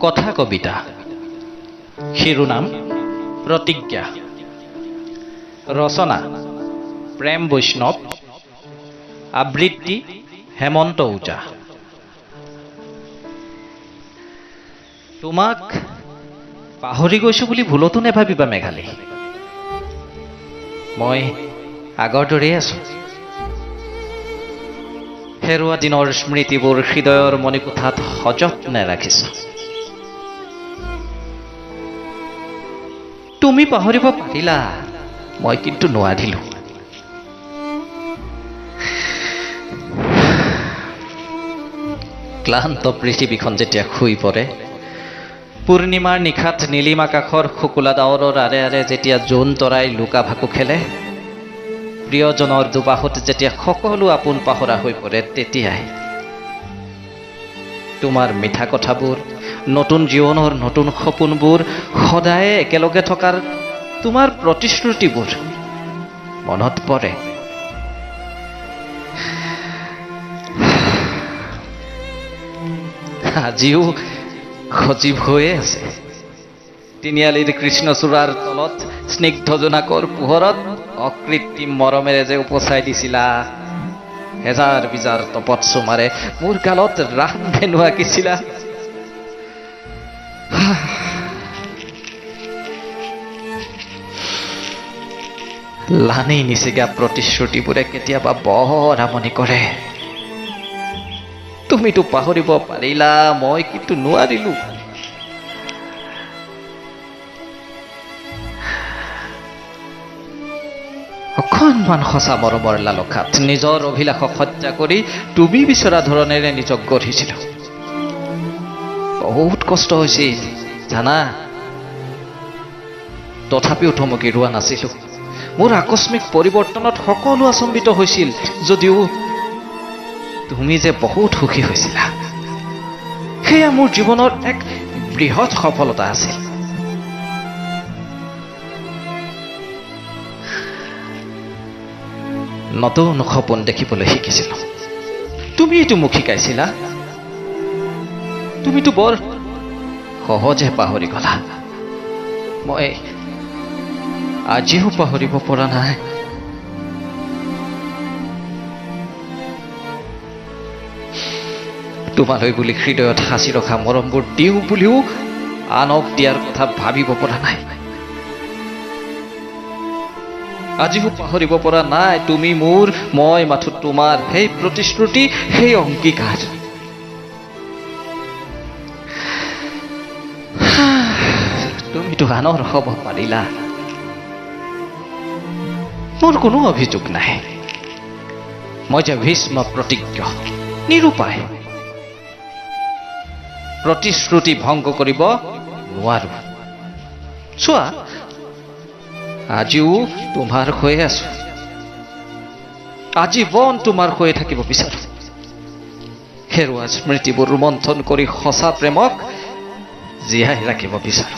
কথা কবিতা শিৰোনাম প্ৰতিজ্ঞা। ৰচনা প্ৰেম বৈষ্ণৱ, আবৃত্তি হেমন্ত ওজা। তোমাক পাহৰি গৈছো বুলি ভুলতো নেভাবিবা মেঘালী, মই আগৰ দৰেই আছো। হেৰুৱা দিনৰ স্মৃতিবোৰ হৃদয়ৰ মণিকোঠাত সযত্নে ৰাখিছো। তুমি পাহৰিব পাৰিলা, মই কিন্তু নোৱাৰিলো। ক্লান্ত পৃথিৱীখন যেতিয়া শুই পৰে, পূৰ্ণিমাৰ নিশাত নীলিম আকাশৰ শুকুলা ডাৱৰৰ আৰে আৰে যেতিয়া জোন তৰাই লুকা ভাকু খেলে, প্ৰিয়জনৰ দুবাহুত যেতিয়া সকলো আপোন পাহৰা হৈ পৰে, তেতিয়াই তোমাৰ মিঠা কথাবোৰ, নতুন জীৱনৰ নতুন সপোনবোৰ, সদায়ে একেলগে থকাৰ তোমাৰ প্ৰতিশ্ৰুতিবোৰ মনত পৰে। আজিও সজীৱ হৈয়ে আছে। তিনিআলিৰ কৃষ্ণচূড়াৰ তলত স্নিগ্ধ জোনাকৰ পোহৰত অকৃত্ৰিম মৰমেৰে যে উপচাই দিছিলা, হেজাৰ বিজাৰ তপত চুমাৰে মোৰ গালত ৰামধেনু আঁকিছিলা। লানি নিচিগা প্ৰতিশ্ৰুতিবোৰে কেতিয়াবা বৰ আমনি কৰে। তুমিতো পাহৰিব পাৰিলা, মই কিন্তু নোৱাৰিলো। অকণমান সঁচা মৰমৰ লালসাত নিজৰ অভিলাষক হত্যা কৰি তুমি বিচৰা ধৰণেৰে নিজক গঢ়িছিলো। বহুত কষ্ট হৈছিল জানা, তথাপিও থমকি ৰোৱা নাছিলো। মোৰ আকস্মিক পৰিৱৰ্তনত সকলো আচম্বিত হৈছিল যদিও তুমি যে বহুত সুখী হৈছিলা, সেয়া মোৰ জীৱনৰ এক বৃহৎ সফলতা আছিল। নতুন সপোন দেখিবলৈ শিকিছিলো, তুমি এইটো মোক শিকাইছিলা। তুমিতো বৰ সহজে পাহৰি গলা, মই আজিও পাহৰিব পৰা নাই। তোমালৈ বুলি হৃদয়ত সাঁচি ৰখা মৰমবোৰ দিওঁ বুলিও আনক দিয়াৰ কথা ভাবিব পৰা নাই। আজিও পাহৰিব পৰা নাই তুমি মোৰ, মই মাথো তোমাৰ, সেই প্ৰতিশ্ৰুতি, সেই অংগীকাৰ। তুমিতো আনৰ হ'ব পাৰিলা, মোৰ কোনো অভিযোগ নাই। মই যে ভীষ্ম প্ৰতিজ্ঞ, নিৰূপায়, প্ৰতিশ্ৰুতি ভংগ কৰিব নোৱাৰো। চোৱা, আজিও তোমাৰ হৈয়ে আছো, আজীৱন তোমাৰ হৈয়ে থাকিব বিচাৰো। হেৰুৱা স্মৃতিবোৰ ৰোমন্থন কৰি সঁচা প্ৰেমক জীয়াই ৰাখিব বিচাৰো।